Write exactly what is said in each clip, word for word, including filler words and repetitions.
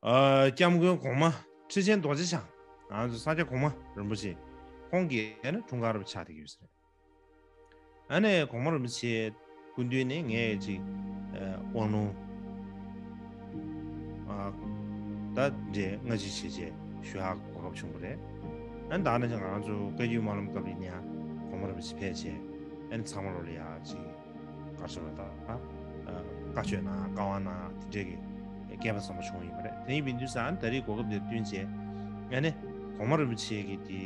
ཨ། སྐྱབས་མགོན་གོང་མ་ཁྲི་ཆེན་རྡོ་རྗེ་འཆང་། ང་ཚོ་ས་སྐྱ་གོང་མ་རིན་པོ་ཆེ་ཁོང་གི་ཨ་ནི་འཁྲུངས་སྐར་རུ་ཆགས་བསྡད་ཀྱི་ཡོད་ས་རེད། ཨ་ནི་གོང་མ་རིན་པོ་ཆེ་སྐུ་མདུན་ནས་ངས་ཅིག་ཨ། དབང་ལུང་ཨ། ད་འདྲའི་སྔ་ཕྱི་བྱས་བྱས་ཞུ་ཡག་གོ་སྐབས་བྱུང་བ་རེད། ཨ་ནི་ད་ནང་བཞིན་ང་ཚོ་བཀའ་བརྒྱུད་སྨོན་ལམ་སྐབས་ཡིན་ན་ཡང་གོང་མ་རིན་པོ་ཆེ་ཕེབས་བྱས་ཨ་ནི་ཚང་མ་ལོ་ལ་ཡག་ཅིག་ག་རེ་ཟེར་བ་དང་། ཨ། བཀའ་ཆོས་གནང་བཀའ་དབང་གནང་དེ་འདྲས་ཀྱི་སྐལ་པ་བཟང་པོ་བྱུང་ཡོད་པ་རེད། དེ་ཡིན་པའི་དུས་སུ་ཨ་ནི་ད་རེས་གོ་སྐབས་དེ་བསྟུན་བྱས་ཨ་ནི་གོང་མ་རིན་པོ་ཆེ་གི་དེ་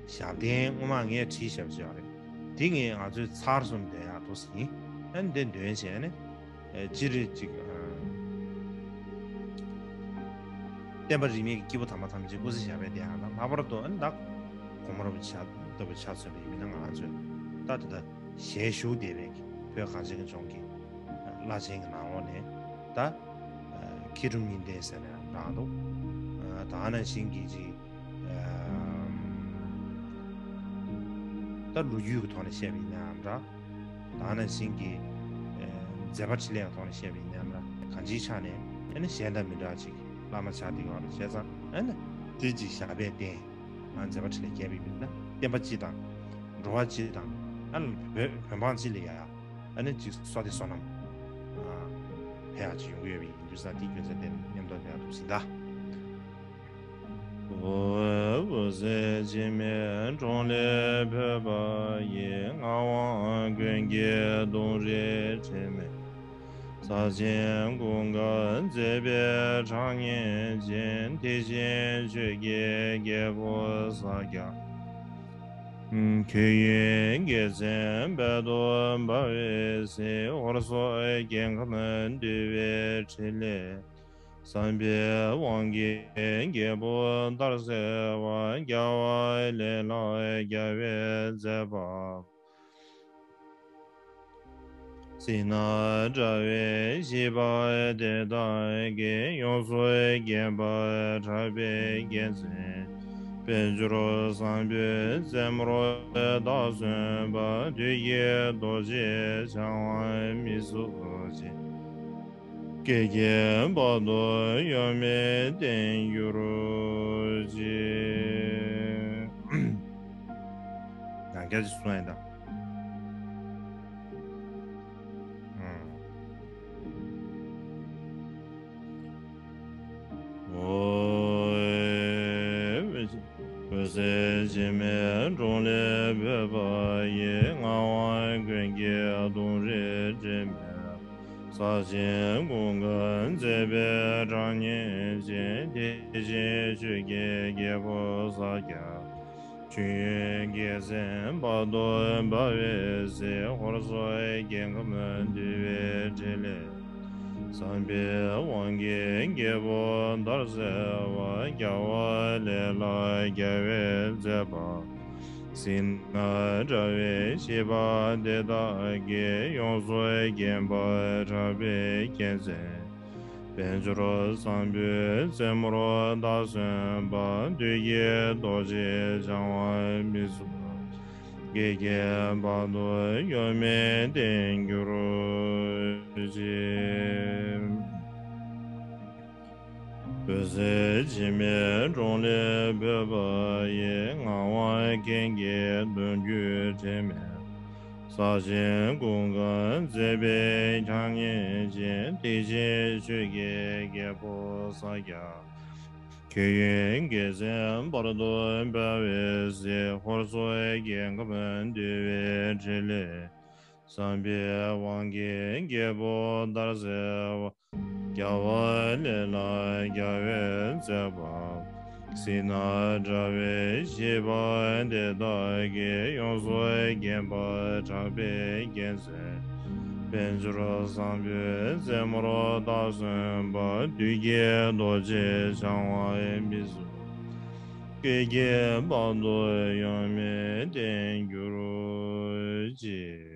ཞབས་བརྟན་སྔོན་མ་ངས་བྲིས་བཞག་པ་ཅིག་ཡོད་རེད། དེ་ངས་ང་ཚོའི་ཚར་གསུམ་དེ་ཡག་འགྲོ་ཟིན། ཨ་ནི་དེ་འདོན་བྱས་ཨ་ནི་ཨ། སྤྱིར་ཅིག་ཨ། བསྟན་པ་རིས་མེད་ཀྱི་སྐྱེས་བུ་དམ་པ་ཐམས་ཅད་སྐུ་ཚེ་ཞབས་པད་བརྟན་ཡག་དང་། ལྷག་པར་དུ་ཨ་ནི་ད་གོང་མ་རིན་པོ་ཆེ་ལྟ་བུ་ཆ་མཚོན་པ་ཡིན་ན་ང་ཚོས་ད་ད་ལྟ་ཞལ་བཞུགས་བསྡད་པའི་བོད་གངས་ཅན་གྱི་ལྗོངས་ཀྱི་བླ་ཆེན་གྱི་ནང་ལོགས་ནས་ད་ཨ། མཁས་གྲུབ་གཉིས་ལྡན་ཟེར་ནའང་འདྲ་འདུག་ཨ། ད་ནང་བཞིན་གྱི་ཅིག་ཨ། ད་ལོ་རྒྱུས་ཀྱི་ཐོག་ནས་བཤད་པ་ཡིན་ནའང་འདྲ། ད་ནང་བཞིན་གྱི་ཨ། མཛད་པ་འཕྲིན་ལས་ཀྱི་ཐོག་ནས་བཤད་པ་ཡིན་ནའང་འདྲ། གང་ཅིའི་ཆ་ནས་ཨ་ནི་གཞན་དང་མི་འདྲ་ཅིག་བླ་མ་ཆགས་བསྡད་ཡོད་རེད། བྱས་ཙང་ཨ་ནི་དེ་ཅིག་ཞབས་པད་བརྟན། ང་མཛད་པ་འཕྲིན་ལས་རྒྱས་པའི་མི་ལ་བསྟན་པ་སྤྱི་དང་། འགྲོ་བ་སྤྱི་དང་། ཨ་ནི་བོད་བོད་འབངས་སྤྱི་ལ་ཡ་ཨ་ནི་ཅིག་བསོད་བདེ་བསོད་ནམས་ཨ། འཕེལ་ཡག་ཅིག་ཡོང་གི་ཡོད་པའི་ཡིན་དུས་ཙང་དེའི་རྒྱུ་མཚན་དེ་མཉམ་དུ་ལ་ཡག་འདུག་ཟིན་ད། འོད་ཟེར་འཆི་མེད་འབྱུང་གནས་བོད་པ་ཡི། ངག་དབང་མགོན་གྱི་གདུང་རིགས་དྲི་མེད། ས་ཆེན་ཀུན་དགའ་མཛེས་པའི་གྲགས་སྙན་ཅན། དེ་བཞིན་ཆོས་ཀྱི་རྒྱལ་པོ་ས་སྐྱ། ཁྱེད་ཡུལ་རྒྱལ་མཚན་དཔལ་དུ་འབར་བའི་གཟི། ཧོར་སོག་རྒྱལ་ཁམས་འདུལ་བའི་ཕྲིན་ལས། བསམ་པའི་དབང་གིས་རྒྱལ་པོ་ལྟར་གསལ་བ། རྒྱལ་བ་ལས་ལྷག་རྒྱལ་བའི་མཛད་པ། སྲིད་ན་དགྲ་བོའི་གཤེད་པ་དེ་དག་གིས། ཡོངས་སུ་བརྒྱན་པ་གྲགས་པའི་རྒྱལ་མཚན། དཔལ་འབྱོར་བཟང་པོའི་རྩེ་མོར་བདག་སོན་པ། བདུད་ཀྱི་རྡོ་རྗེ་འཆང་དབང་མི་བཟོད་ཅིང་། བསྐལ་བརྒྱའི་བར་དུ་གཡོ་མེད་བརྟན་གྱུར་ཅིག་ཡང་བསྐྱར་ཅིག་གསུང་ཡིན་ད། འོད་ཟེར་འཆི་མེད་འབྱུང་གནས་བོད་པ་ཡི། ངག་དབང་མགོན་གྱི་གདུང་རིགས་དྲི་མེད། ས་ཆེན་ཀུན་དགའ་མཛེས་པའི་གྲགས་སྙན་ཅན། དེ་བཞིན་ཆོས་ཀྱི་རྒྱལ་པོ་ས་སྐྱ། ཁྱེད་ཡུལ་རྒྱལ་མཚན་དཔལ་དུ་འབར་བའི་གཟི། ཧོར་སོག་རྒྱལ་ཁམས་འདུལ་བའི་ཕྲིན་ལས། བསམ་པའི་དབང་གིས་རྒྱལ་པོ་ལྟར་གསལ་བ། རྒྱལ་བ་ལས་ལྷག་རྒྱལ་བའི་མཛད་པ། སྲིད་ན་དགྲ་བོའི་གཤེད་པ་དེ་དག་གིས། ཡོངས་སུ་བརྒྱན་པ་གྲགས་པའི་རྒྱལ་མཚན། དཔལ་འབྱོར་བཟང་པོའི་རྩེ་མོར་བདག་སོན་པ། བདུད་ཀྱི་རྡོ་རྗེ་འཆང་དབང་མི་བཟོད། བསྐལ་བརྒྱའི་བར་དུ་གཡོ་མེད་བརྟན་གྱུར་ཅིག་འོད་ཟེར་འཆི་མེད་འབྱུང་གནས་བོད་པ་ཡི། ངག་དབང་མཁན་གྱི་གདུང་རྒྱུད་དྲི་མེད། ས་ཆེན་ཀུན་དགའ་མཛེས་པའི་གྲགས་སྙན་ཅན། དེ་བཞིན་ཆོས་ཀྱི་རྒྱལ་པོ་ས་སྐྱ། ཁྱེད་ཡུལ་རྒྱལ་མཚན་དཔལ་དུ་འབར་བའི་གཟི། ཧོར་སོག་རྒྱལ་ཁམས་འདུལ་བའི་ཕྲིན་ལས། བསམ་པའི་དབང་གིས་རྒྱལ་པོ་ལྟར་གསལ་བ། རྒྱལ་བ་ལས་ལྷག་རྒྱལ་བའི་མཛད་པ། སྲིད་ན་དགྲ་བོའི་གཤེད་པ་དེ་དག་གིས། ཡོངས་སུ་བརྒྱན་པ་གྲགས་པའི་རྒྱལ་མཚན། དཔལ་འབྱོར་བཟང་པོའི་རྩེ་མོར་བདག་སོན་པ། བདུད་ཀྱི་རྡོ་རྗེ་འཆང་དབང་མི་བཟོད། བསྐལ་བརྒྱའི་བར་དུ་གཡོ་མེད་བརྟན་གྱུར་ཅིག